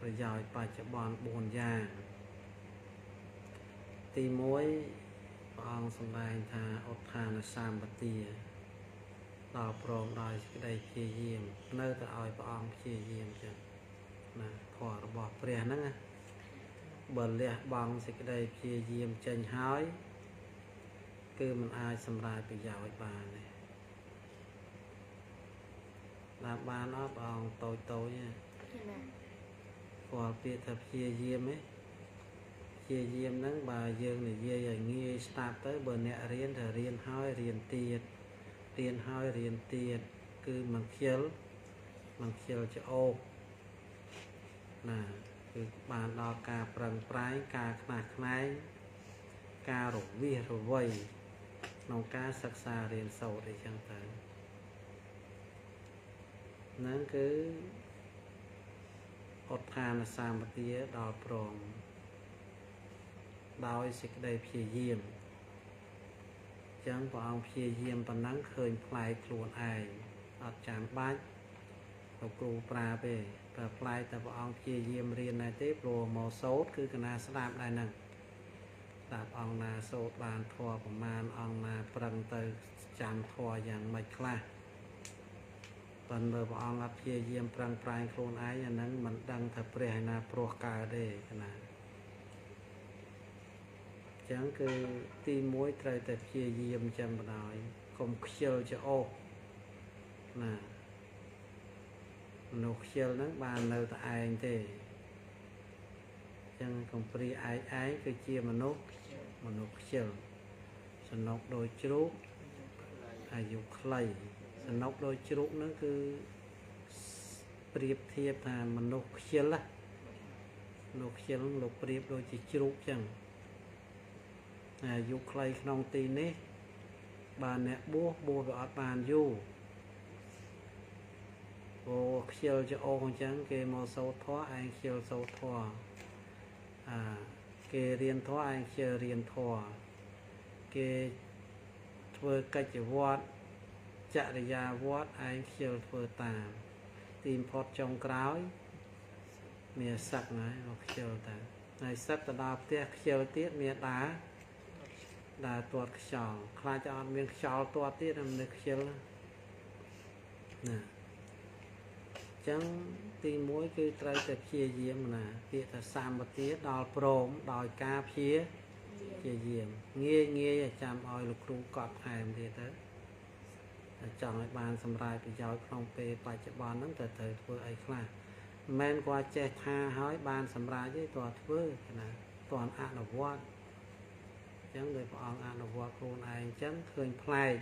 ប្រយោជន៍បច្ចុប្បន្ន4យ៉ាងទី1ព្រះអង្គសម្ដែងថាឧទ្ធានសម្បទាដល់ព្រមដោយសេចក្តីព្យាយាមនៅតែឲ្យព្រះអង្គព្យាយាមចឹងណាធម៌របស់ព្រះហ្នឹងណាបើលះបង់សេចក្តីព្យាយាមចេញហើយគឺมันអាចសម្រេចប្រយោជន៍បានទេតាមបានអត់ព្រះអង្គតូចតូចទេ ណា គាត់ពាក្យថាព្យាយាមឯងព្យាយាមហ្នឹងបើយើងនិយាយឲ្យងាយស្ដាប់ទៅបើអ្នករៀនថារៀនហើយរៀនទៀតរៀនហើយរៀនទៀតគឺមិនខ្ជិលមិនខ្ជិលច្អូកណាគឺបានដល់ការប្រឹងប្រែងការខ្នះខ្នែងការរវិះរវៃក្នុងការសិក្សារៀនសូត្រអីចឹងទៅហ្នឹងគឺឧទ្ធានសម្បទាដល់ព្រមដោយសេចក្តីព្យាយាមចឹងព្រះអង្គព្យាយាមប៉ុណ្ណឹងឃើញប្លែកខ្លួនឯងអត់ចាំបាច់លោកគ្រូប្រាប់ទេតែប្លែកតែព្រះអង្គព្យាយាមរៀនដែរទេព្រោះមកសូត្រគឺកណាស្ដាប់ដែរហ្នឹងស្ដាប់អង្គណាសូត្របានធម៌ប្រមាណអង្គណាប្រឹងទៅចាំធម៌យ៉ាងម៉េចខ្លះប៉ុន្តែព្រះអង្គអត់ព្យាយាមប្រឹងប្រែងខ្លួនឯងអាហ្នឹងមិនដឹងថាព្រះឯណាព្រោះកើតទេកណាចឹងគឺទី1ត្រូវតែព្យាយាមចឹងបណ្ដោយកុំខ្ជិលច្អូសណាមនុស្សខ្ជិលហ្នឹងបាននៅតែឯងទេចឹងកំព្រាឯងឯងគឺជាមនុស្សមនុស្សខ្ជិលសនុកដូចជ្រូកអាយុខ្លីសនុកដូចជ្រូកហ្នឹងគឺប្រៀបធៀបថាមនុស្សខ្ជិលណាមនុស្សខ្ជិលលោកប្រៀបដូចជាជ្រូកចឹងអាយុខ្លីក្នុងទីនេះបានអ្នកបួសបួសវាអត់បានយូរព្រោះខ្ជិលច្អូសអញ្ចឹងគេមកសូត្រធម៌ឯងខ្ជិលសូត្រធម៌អាគេរៀនធម៌ឯងខ្ជិលរៀនធម៌គេធ្វើកិច្ចវត្តចរិយាវត្តឯងខ្ជិលធ្វើតាមទីបំផុតចុងក្រោយមានសឹកហើយមកខ្ជិលទៅហើយសឹកទៅដល់ផ្ទះខ្ជិលទៀតមានដើរដើរទាត់ខ្យល់ខ្លាចតែអត់មានខ្យល់ទាត់ទៀតមនុស្សខ្ជិលណាចឹងទី1គឺត្រូវតែព្យាយាមណាពាក្យថាសម្បទាដល់ព្រមដោយការព្យាយាមងាយងាយចាំឲ្យលោកគ្រូកត់ថែមទៀតទៅចង់ឲ្យបានសម្រេចប្រយោជន៍ក្នុងពេលបច្ចុប្បន្នហ្នឹងតើត្រូវធ្វើអីខ្លះមិនមែនគាត់ចេះថាហើយបានសម្រេចទេតើធ្វើណាតើអនុវត្តចឹងដោយព្រះអង្គអនុវត្តខ្លួនឯងចឹងឃើញប្លែក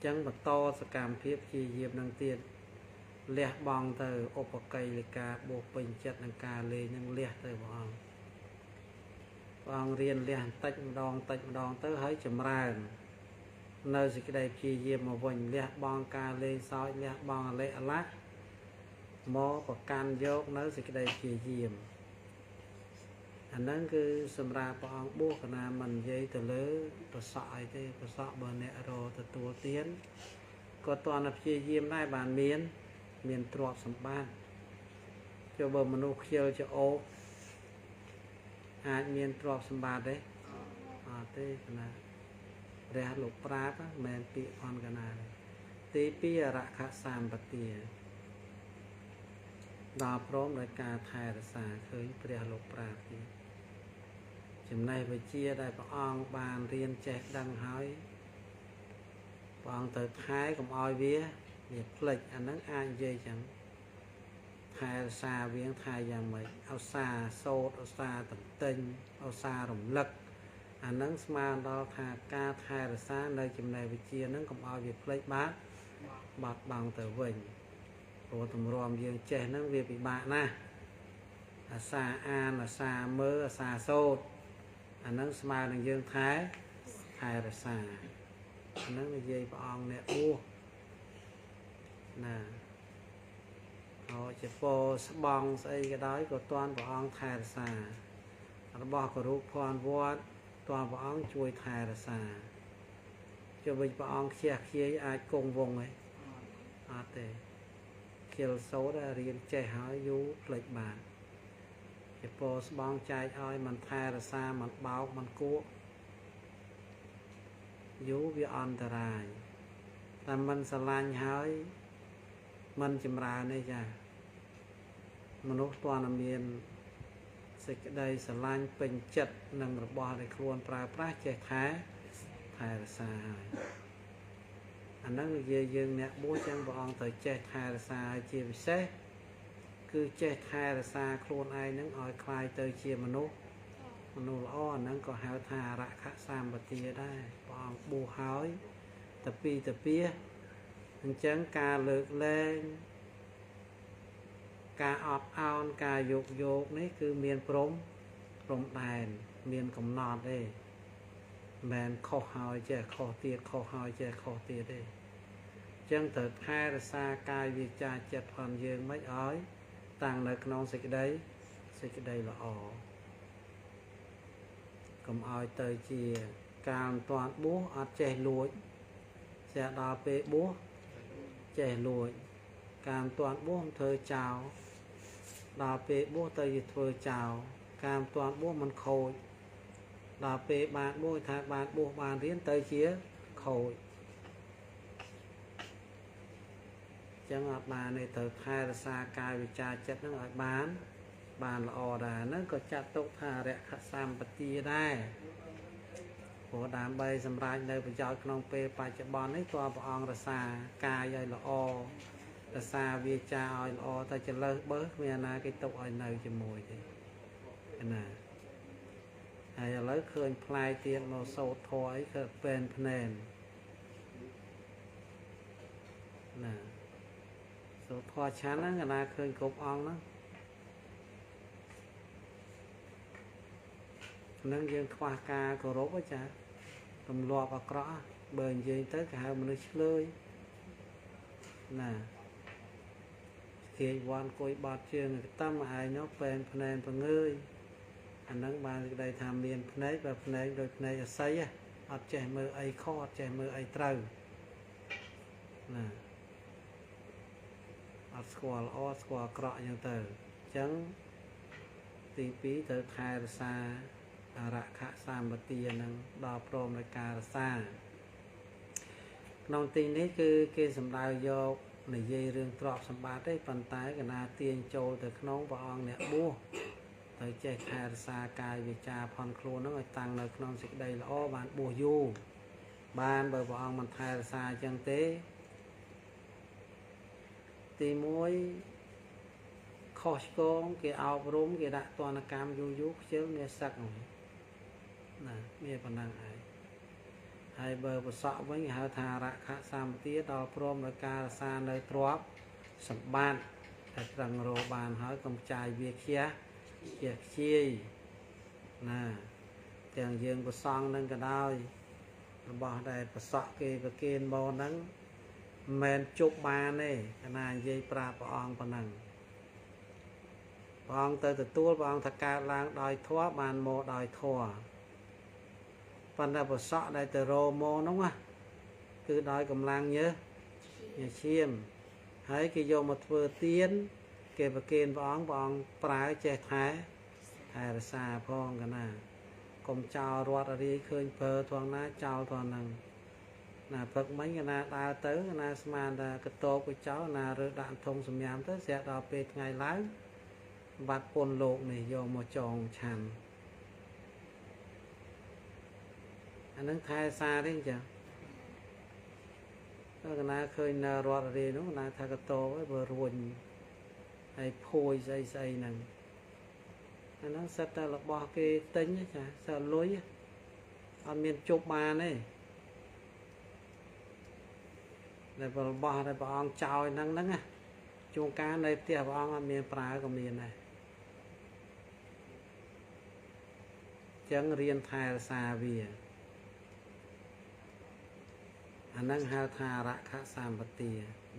ចឹងបន្តសកម្មភាពព្យាយាមនឹងទៀតលះបង់ទៅឧបកិរិកាបួសពេញចិត្តនឹងការលេងនឹងលះទៅព្រះអង្គព្រះអង្គរៀនលះបន្តិចម្ដងតិចម្ដងទៅហើយចម្រើននៅសេចក្តីព្យាយាមមកវិញលះបង់ការលេងសើចលះបង់អលេអលាស់មកប្រកាន់យកនៅសេចក្តីព្យាយាមអាហ្នឹងគឺសម្រាប់ព្រះអង្គបួសកណាមិននិយាយទៅលើប្រសក់អីទេប្រសក់បើអ្នករទទួលទានក៏តន់តែព្យាយាមដែរបានមានទ្រព្យសម្បត្តិចុះបើមនុស្សខ្ជិលច្អូសអាចមានទ្រព្យសម្បត្តិទេអត់ទេកណាព្រះលោកប្រាប់មិនមែនពាក្យផនកណាទេទី2អរខសម្បទាដល់ព្រមដោយការថែរក្សាឃើញព្រះលោកប្រាប់ទៀតចំណេះវិជ្ជាដែលព្រះអង្គបានរៀនចេះដឹងហើយព្រះអង្គទៅថែកុំឲ្យវាភ្លេចអាហ្នឹងអាចនិយាយចឹងថែរក្សាវាងថែយ៉ាងម៉េចឧស្សាហ៍សូត្រឧស្សាហ៍តន្ទិញឧស្សាហ៍រំលឹកអាហ្នឹងស្មើដល់ថាការថែរក្សានៅចំណេះវិជ្ជាហ្នឹងកុំឲ្យវាភ្លេចបាត់បាត់បង់ទៅវិញព្រោះទម្រាំយើងចេះហ្នឹងវាពិបាកណាស់អាសាអានអាសាមើលអាសាសូត្រអាហ្នឹងស្មើនឹងយើងថែរក្សាអាហ្នឹងនិយាយព្រះអង្គអ្នកបួសណាហើយជាពោស្បង់ស្អីក៏ដោយក៏តាន់ព្រះអង្គថែរក្សារបស់គរុភ័ណ្ឌវត្តតាន់ព្រះអង្គជួយថែរក្សាចុះវិញព្រះអង្គខ្ជះខ្ជាយអាចគង់វង្សឯងអត់ទេខ្ជិលសូត្ររៀនចេះហើយយូរភ្លេចបាន ជាពោស្បងចែកឲ្យមិនថែរក្សាមិនបោកមិនគក់យូរវាអន្តរាយតែមិនស្រឡាញ់ហើយមិនចម្រើនទេចាមនុស្សទាន់តែមានសេចក្តីស្រឡាញ់ពេញចិត្តនឹងរបស់ដែលខ្លួនប្រើប្រាស់ចេះថែរក្សាហើយអាហ្នឹងនិយាយយើងអ្នកបួសចឹងព្រះអង្គត្រូវចេះថែរក្សាជាពិសេសគឺចេះថែរក្សាខ្លួនឯងហ្នឹងឲ្យคล้ายទៅជាមនុស្សល្អអាហ្នឹងក៏ហៅថាអរខសម្បទាដែរព្រះអង្គបួសហើយតពីតពីអញ្ចឹងការលើកលែងការអត់ឱនការយោគនេះគឺមានព្រំដែនមានកំណត់ទេមិនខុសហើយចេះខុសទៀតខុសហើយចេះខុសទៀតទេអញ្ចឹងត្រូវថែរក្សាកាយវាចាចិត្តផងយើងមិនឲ្យតាំងនៅក្នុងសេចក្តីល្អកុំឲ្យទៅជាកាលមិនទាន់បួសអត់ចេះលួចស្រាប់ដល់ពេលបួសចេះលួចកាលមិនទាន់បួសមិនធ្វើចោលដល់ពេលបួសទៅជាធ្វើចោលកាលមិនទាន់បួសមិនខូចដល់ពេលបានបួសថាបានបួសបានរៀនទៅជាខូចចឹងអត់បានទេត្រូវថែរក្សាកាយវិចារចិត្តហ្នឹងឲ្យបានល្អដែរហ្នឹងក៏ចាត់ទុកថាអរខសម្បទាដែរព្រោះដើម្បីសម្រេចនៅប្រយោជន៍ក្នុងពេលបច្ចុប្បន្ននេះតើព្រះអង្គរក្សាកាយឲ្យល្អរក្សាវាចាឲ្យល្អតែចលើសបើគ្មានណាគេទុកឲ្យនៅជាមួយទេណាហើយឥឡូវឃើញផ្លែទៀតមកសោតធေါ်អីគឺពេនភ្នែនណាសោតធေါ်ឆានហ្នឹងកណាឃើញគ្រប់អង្គហ្នឹងនឹងយើងខ្វះការគោរពចាទម្លាប់អាក្រក់បើនិយាយទៅគេហៅមនុស្សឆ្លើយណាគេវ៉ាន់គួយបាត់ជើងតាមឯងនោះពេនភ្នែនពងើយអាហ្នឹងបានក្តីថាមានភ្នែកបើភ្នែកដូចភ្នែកអស័យអត់ចេះមើលអីខុសអត់ចេះមើលអីត្រូវណាអត់ស្គាល់ល្អស្គាល់អាក្រក់អញ្ចឹងទៅអញ្ចឹងទី2ត្រូវថែរក្សាអរខសម្បទានឹងដល់ព្រមដោយការរក្សាក្នុងទីនេះគឺគេសម្ដៅយកនិយាយរឿងទ្រព្យសម្បត្តិទេប៉ុន្តែកណាទាញចូលទៅក្នុងព្រះអង្គអ្នកបួសត្រូវចេះថែរក្សាកាយវាចាផនខ្លួននឹងឲ្យតាំងនៅក្នុងសេចក្តីល្អបានបួសយូរបានបើព្រះអង្គមិនថែរក្សាអញ្ចឹងទេទី1ខុសឆ្គងគេអប់រំគេដាក់ទណ្ឌកម្មយូរយូរខ្ជិលមានសឹកណាមានប៉ុណ្ណឹងឯងហើយបើប្រសក់វិញគេហៅថារខសម្បទាដល់ព្រមដោយការរក្សានៅទ្រព្យសម្បត្តិតែត្រឹងរបានហើយកុំចាយវាខ្ជះជាខ្ជាយណាទាំងយើងប្រសងនឹងក៏ដោយរបស់ដែលប្រសក់គេប្រគេនមកហ្នឹងមិនជប់បានទេកាលណានិយាយប្រាប់ព្រះអង្គប៉ុណ្ណឹងព្រះអង្គទៅទទួលព្រះអង្គថាកើតឡើងដោយធម៌បានមកដោយធម៌ប៉ុន្តែប្រសក់ដែលទៅរមកនោះណាគឺដោយកម្លាំងញើសឈាមហើយគេយកមកធ្វើទៀនគេប្រគេនព្រះអង្គព្រះអង្គប្រើចេះថែរក្សាផងកណាកុំចោលរត់រាយឃើញប្រើថងណាចោលថងហ្នឹងណាព្រឹកមិញកណាដើរទៅកណាស្មានថាកតោកចោលណារើដាក់ធុងសម្ញាំទៅស្រាប់ដល់ពេលថ្ងៃឡើងបាត់ពុនលោកនេះយកមកចងឆាន់អានឹងថែសារទេចឹងដល់កណាឃើញនៅរត់រាយនោះកណាថាកតោឲ្យបើរួញហើយភួយស្អីស្អីហ្នឹងអាហ្នឹងសិតតែរបស់គេទិញចាសិតលុយអត់មានជប់បានទេតែរបស់ដែលព្រះអង្គចោលហ្នឹងណាជួនកាលនៅផ្ទះព្រះអង្គអត់មានប្រើក៏មានដែរចឹងរៀនថែរក្សាវាអាហ្នឹងហៅថារខសម្បទា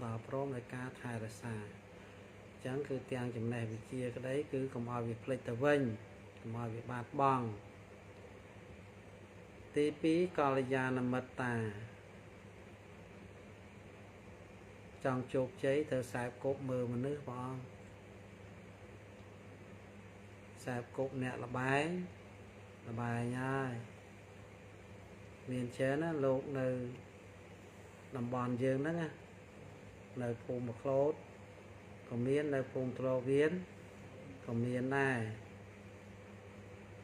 ដល់ព្រមដោយការថែរក្សាចឹងគឺទាំងចំណេះវិជ្ជាក្តីគឺកុំឲ្យវាភ្លេចទៅវិញកុំឲ្យវាបាត់បង់ទី2កល្យាណមិត្តតាចង់ជោគជ័យត្រូវខ្សែគប់មើលមនុស្សព្រះអង្គ សែបគប់អ្នកលបែងលបែងហើយមានច្រើនណាលោកនៅតំបន់យើងហ្នឹងណានៅភូមិក្លូតក៏មាននៅភូមិទ្រវៀនក៏មានដែរ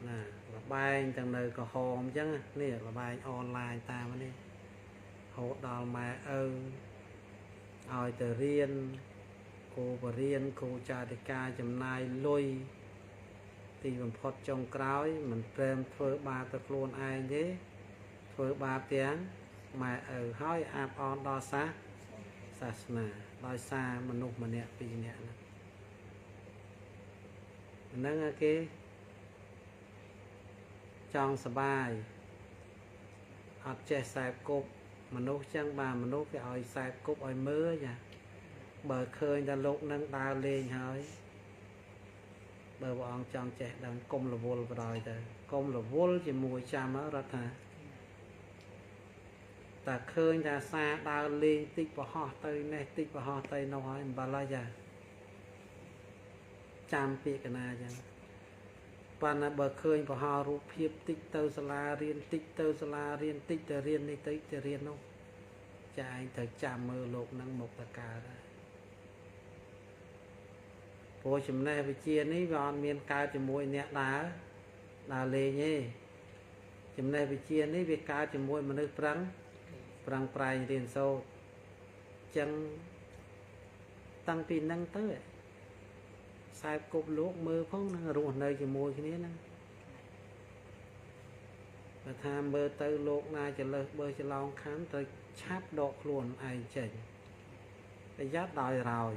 ណាលបែងទាំងនៅក្រហមអញ្ចឹងនេះលបែងអនឡាញតាមនេះហូតដល់ម៉ែឪឲ្យទៅរៀនគ្រូបរៀនគ្រូចារិកាចំណាយលុយទីបំផុតចុងក្រោយមិនព្រមធ្វើបាបទៅខ្លួនឯងទេធ្វើបាបទាំងម៉ែឪហើយអាប់អនដល់សាសនាដោយសារមនុស្សម្នាក់ពីរនាក់ហ្នឹងគេចង់សបាយអត់ចេះសែបគប់មនុស្សចឹងបាទមនុស្សគេឲ្យសែបគប់ឲ្យមើលចាបើឃើញតែលោកនឹងដើរលេងហើយបើព្រះអង្គចង់ចេះដឹងកុំរវល់បដ ாய் ទៅកុំរវល់ជាមួយចាំរដ្ឋថាតែឃើញថាសាដើរលេងតិចប្រហោះទៅនេះតិចប្រហោះទៅនោះហើយអំបិលហើយចាចាំពាក្យកណាចឹងប៉ុន្តែបើឃើញប្រហោរូបភាពតិចទៅសាលារៀនតិចទៅសាលារៀនតិចទៅរៀននេះតិចទៅរៀននោះចាឯងត្រូវចាំមើលលោកនឹងមកតកើតដែរព្រោះចំណេះវិជ្ជានេះវាអត់មានកើតជាមួយអ្នកដើរលេងទេចំណេះវិជ្ជានេះវាកើតជាមួយមនុស្សប្រឹងប្រែងរៀនសូត្រចឹងតាំងពីនឹងទៅសែបគប់លោកមើលផងនឹងរស់នៅជាមួយគ្នាហ្នឹងបើថាមើលទៅលោកណាចលើសបើច្រឡោងខាំត្រូវឆាប់ដកខ្លួនឯងចេញប្រយ័ត្នដោយរោយ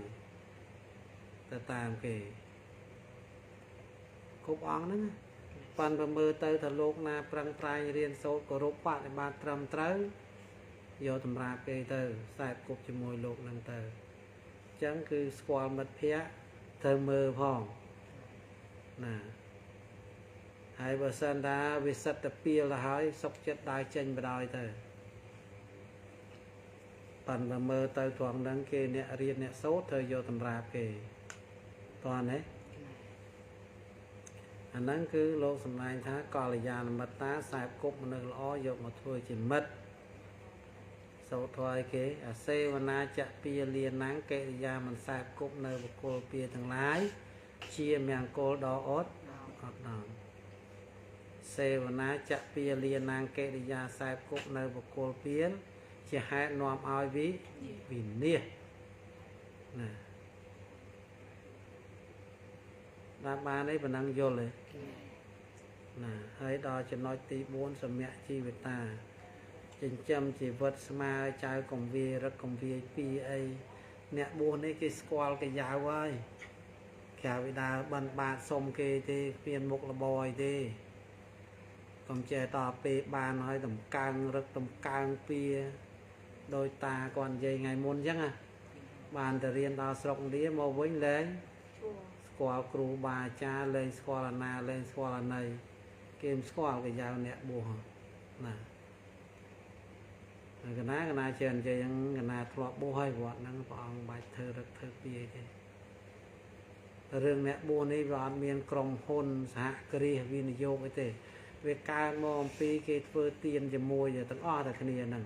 ទៅតាមគេគ្រប់អង្គហ្នឹងប៉ាន់បើមើលទៅថាលោកណាប្រឹងប្រែងរៀនសូត្រគោរពបប្រតិបត្តិត្រឹមត្រូវយកតម្រាគេទៅសែបគប់ជាមួយលោកហ្នឹងទៅអញ្ចឹងគឺស្គាល់មិត្តភ័ក្តិត្រូវមើលផងណាហើយបើសិនថាវាសិតតែពីលទៅហើយសុកចិត្តដើរចេញបដ ாய் ទៅប៉ាន់បើមើលទៅត្រង់ហ្នឹងគេអ្នករៀនអ្នកសូត្រត្រូវយកតម្រាគេតោះណាអាហ្នឹងគឺលោកសម្ដែងថាកល្យាណមិត្តតាសែបគប់មនុស្សល្អយកមកធ្វើជាមិត្តសូត្រធម៌ឲ្យគេអសេវនាចពាលាណាំងកិរិយាមិនសែបគប់នៅបុគ្គលពាទាំងឡាយជាមង្គលដ៏អត់អត់ដល់សេវនាចពាលាណាំងកិរិយាសែបគប់នៅបុគ្គលពាជាហេតុនាំឲ្យវិនិច្ឆ័យណាដល់បានឯប៉ុណ្ណឹងយល់ទេណាហើយដល់ចំណុចទី4សមៈជីវិតាចិញ្ចឹមជីវិតស្មើចៅកំវារឹកកំវាយពីអីអ្នកបួសនេះគេស្គាល់គេយ៉ាវហើយក្រៅពីដើរបិណ្ឌបាតសុំគេទេគ្មានមុខរបរអីទេកុំចេះតពេលបានហើយតម្កើងរឹកតម្កើងពីដោយតាគាត់និយាយថ្ងៃមុនអញ្ចឹងណាបានទៅរៀនដល់ស្រុកឥណ្ឌាមកវិញលែងស្គាល់គ្រូបាអាចារ្យលែងស្គាល់អាណាលែងស្គាល់អាណីគេមិនស្គាល់គេយ៉ាវអ្នកបួសណាកណាកណាចេះនិយាយហ្នឹងកណាធ្លាប់បួសហើយវត្តហ្នឹងព្រះអង្គបាច់ធ្វើរឹកធ្វើពីអីទេរឿងអ្នកបួសនេះវាអត់មានក្រុមហ៊ុនសហគ្រាសវិនិយោគអីទេវាកើតមកអំពីគេធ្វើទានជាមួយទាំងអស់តែគ្នាហ្នឹង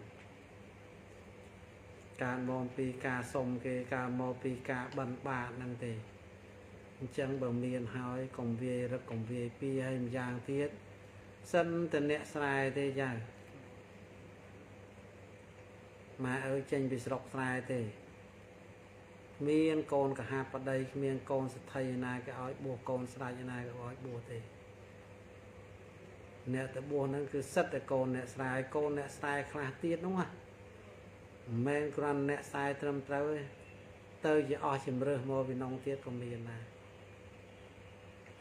កើតមកអំពីការសុំគេកើតមកពីការបិណ្ឌបាតហ្នឹងទេអញ្ចឹងបើមានហើយកុំវាយរឹកកុំវាយពីហើយម្យ៉ាងទៀតសិនតអ្នកស្រែទេចាម៉ែឪចេញពីស្រុកស្រែទេមានកូនកហាបតីគ្មានកូនសទ្ធិណាគេឲ្យបួសកូនស្ដេចណាគេឲ្យបួសទេអ្នកទៅបួសហ្នឹងគឺសិតតែកូនអ្នកស្រែកូនអ្នកស្រែខ្លះទៀតនោះណាមិនមែនគ្រាន់អ្នកស្រែត្រឹមត្រូវទេទៅជាអស់ជំរើសមកពីនងទៀតក៏មានដែរ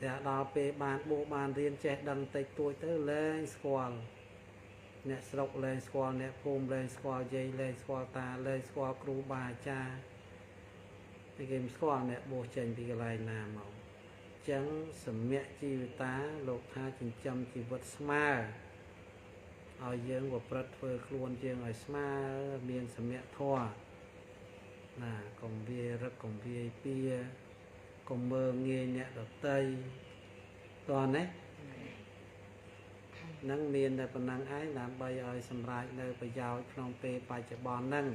តែដល់ពេលបានបួសបានរៀនចេះដឹងតិចតួចទៅលែងស្គាល់អ្នកស្រុកលែងស្គាល់អ្នកភូមិលែងស្គាល់យាយលែងស្គាល់តាលែងស្គាល់គ្រូបាអាចារ្យគេមិនស្គាល់អ្នកបួសចេញពីកន្លែងណាមកអញ្ចឹងសមៈជីវិតាលោកថាចិញ្ចឹមជីវិតស្មើឲ្យយើងប្រព្រឹត្តធ្វើខ្លួនយើងឲ្យស្មើមានសមៈធម៌ណាកុំវារឹកកុំវាយពៀកុំមើងងាយអ្នកដតី តោះណានឹងមានតែប៉ុណ្ណឹងឯងដើម្បីឲ្យសម្រេចនៅប្រយោជន៍ក្នុងពេលបច្ចុប្បន្នហ្នឹង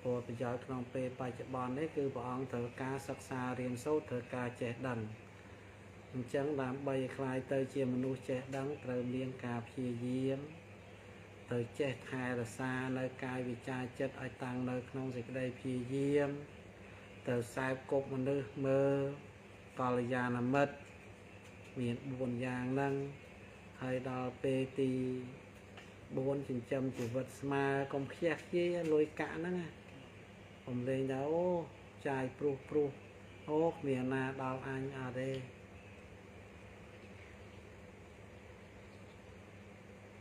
ព្រោះប្រយោជន៍ក្នុងពេលបច្ចុប្បន្ននេះគឺព្រះអង្គត្រូវការសិក្សារៀនសូត្រត្រូវការចេះដឹងអញ្ចឹងដើម្បីឲ្យក្លាយទៅជាមនុស្សចេះដឹងត្រូវមានការព្យាយាមត្រូវចេះថែរក្សានៅកាយវិចារចិត្តឲ្យតាំងនៅក្នុងសេចក្តីព្យាយាមត្រូវសែបគប់មនុស្សមើលកល្យាណមិត្តមាន4យ៉ាងហ្នឹងហើយដល់ពេលទី4ចិញ្ចឹមជីវិតស្មើកុំខ្ជះខ្ជាយលុយកាក់ហ្នឹងណាកុំលេងថាអូចាយព្រុសព្រុសអូគ្មានណាដល់អញអត់ទេ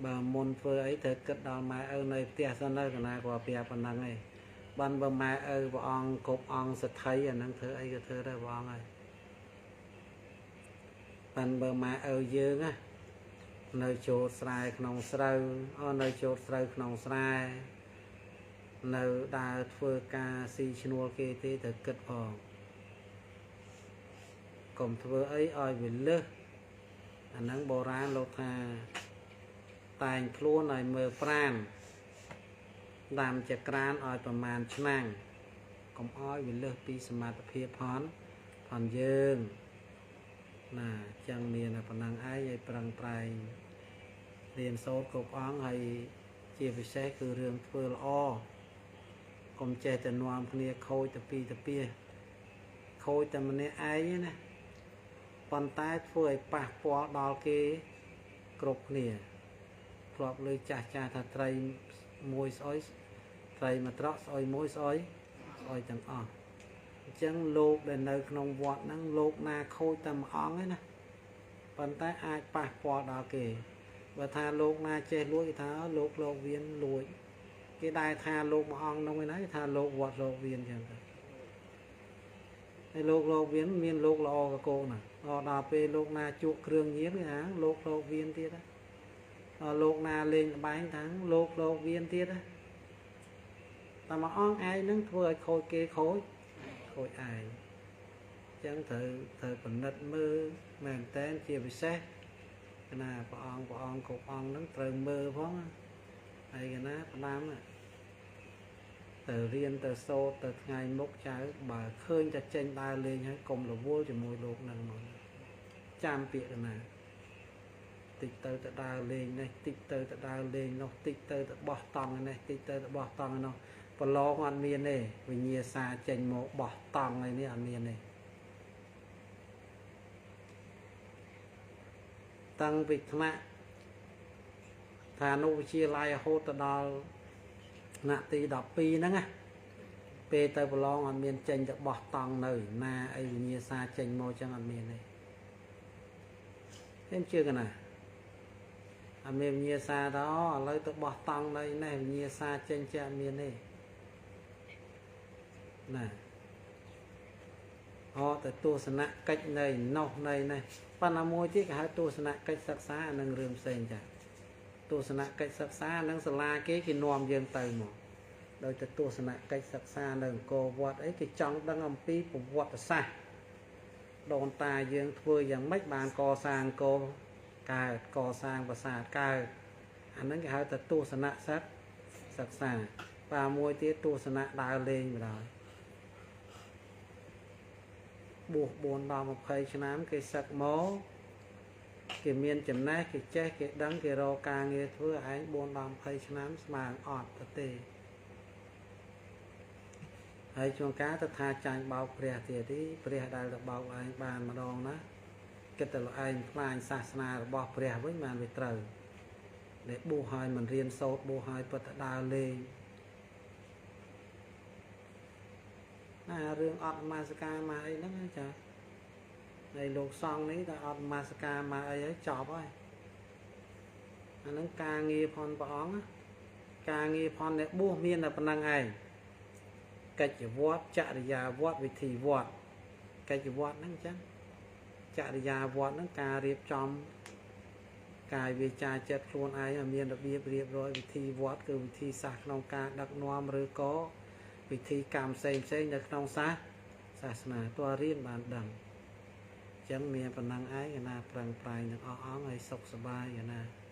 បើមុនធ្វើអីត្រូវគិតដល់ម៉ែឪនៅផ្ទះសិនទៅកណាគាត់ប្រាប់ប៉ុណ្ណឹងឯងបានបើម៉ែឪព្រះអង្គគ្រប់អង្គសទ្ធិអាហ្នឹងធ្វើអីក៏ធ្វើដែរព្រះអង្គហើយបានបើម៉ែឪយើងណានៅចូលស្រែក្នុងស្រូវនៅចូលស្រូវក្នុងស្រែនៅដើរធ្វើការស៊ីឈ្នួលគេទេត្រូវគិតផងកុំធ្វើអីឲ្យវាលើសអាហ្នឹងបុរាណលោកថាតែងខ្លួនឲ្យមើលប្រានដាំចក្រានឲ្យប្រមាណឆ្នាំកុំឲ្យវាលើសពីសមត្ថភាពផងយើងណាចឹងមានតែប៉ុណ្ណឹងឯងឲ្យប្រឹងប្រែងរៀនសូត្រគ្រប់អង្គហើយជាពិសេសគឺរឿងធ្វើល្អកុំចេះតែនាំគ្នាខូចទៅពីទៅពីខូចតែម្នាក់ឯងណាប៉ុន្តែធ្វើឲ្យប៉ះពាល់ដល់គេគ្រប់គ្នាធ្លាប់លើចាស់ចាស់ថាត្រីមួយស្អុយត្រីមួយត្រកស្អុយមួយស្អុយស្អុយទាំងអស់អញ្ចឹងលោកដែលនៅក្នុងវត្តហ្នឹងលោកណាខូចតែមួយអង្គឯណាប៉ុន្តែអាចប៉ះពាល់ដល់គេបើថាលោកណាចេះលួចគេថាលោកលោកវៀនលួចគេដែរថាលោកមួយអង្គនោះឯណាគេថាលោកវត្តលោកវៀនអញ្ចឹងទៅហើយលោកលោកវៀនមានលោកល្អកកូនណាដល់ពេលលោកណាជក់គ្រឿងញៀនគេថាលោកលោកវៀនទៀតណាលោកណាលេងល្បែងថាលោកលោកវៀនទៀតណាតែមួយអង្គឯងនឹងធ្វើឲ្យខូចគេខូចខូចឯងអញ្ចឹងត្រូវពិនិត្យមើលមែនតើជាពិសេសកណាព្រះអង្គព្រះអង្គគ្រប់អង្គនឹងត្រូវមើលផងហើយកណាផ្ដាំទៅរៀនទៅសូត្រទៅថ្ងៃមុខចៅបើឃើញតែចេញដើរលេងហើយកុំរវល់ជាមួយលោកនឹងមកចាំពាក្យកណាតិចទៅទៅដើរលេងនេះតិចទៅទៅដើរលេងនោះតិចទៅទៅបោះតង់នេះតិចទៅទៅបោះតង់នោះប្រឡងអត់មានទេវិញ្ញាសាចេញមកបោះតង់អីនេះអត់មានទេតាំងពីថ្នាក់ឋានុវិទ្យាល័យរហូតទៅដល់ថ្នាក់ទី12ហ្នឹងណាពេលទៅប្រឡងអត់មានចេញទៅបោះតង់នៅណាអីវិញ្ញាសាចេញមកចឹងអត់មានទេខ្ញុំជឿកណាអត់មានវិញ្ញាសាដល់ឥឡូវទៅបោះតង់នៅនេះវិញ្ញាសាចេញចេះអត់មានទេណាអត់ទៅទស្សនកិច្ចនៅនោះនៅនេះប៉ុន្តែមួយទៀតគេហៅទស្សនកិច្ចសិក្សាអានឹងរឿងផ្សេងចាទស្សនកិច្ចសិក្សានឹងសាលាគេគេនាំយើងទៅមកដោយទៅទស្សនកិច្ចសិក្សានៅអង្គរវត្តអីគេចង់ដឹងអំពីប្រវត្តិសាស្ត្រដូនតាយើងធ្វើយ៉ាងម៉េចបានកសាងអង្គរកើតកសាងប្រាសាទកើតអានឹងគេហៅថាទស្សនៈសិក្សាបាទមួយទៀតទស្សនៈដើរលេងបណ្ដោយបួស4ដល់20ឆ្នាំគេសឹកមកគេមានចំណេះគេចេះគេដឹងគេរកការងារធ្វើឯង4ដល់20ឆ្នាំស្មើអត់ទៅទេហើយជួនកាលទៅថាចាញ់បោកព្រះទៀតទីព្រះដែលទៅបោកឯងបានម្ដងណាគិតតែឯងខ្លាញ់សាសនារបស់ព្រះវិញបានវាត្រូវដែលបួសហើយមិនរៀនសូត្របួសហើយពិតទៅដើរលេងណារឿងអត់មាសការមកអីហ្នឹងចាហើយលោកសង្ឃនេះតែអត់មាសការមកអីហើយចប់ហើយអាហ្នឹងការងារផងព្រះអង្គការងារផងអ្នកបួសមានតែប៉ុណ្្នឹងឯងកិច្ចវត្តចរិយាវត្តវិធីវត្តកិច្ចវត្តហ្នឹងអញ្ចឹងចរិយាវត្តហ្នឹងការរៀបចំកាយវាចាចិត្តខ្លួនឯងឲ្យមានរបៀបរៀបរយវិធីវត្តគឺវិធីសាស្ត្រក្នុងការដឹកនាំឬក៏វិធីកម្មផ្សេងផ្សេងនៅក្នុងសាសនាតើរៀនបានដឹង ចឹងមានប៉ុណ្ណឹងឯងណាប្រឹងប្រែងទាំងអស់អង្គឲ្យសុខសប្បាយណា។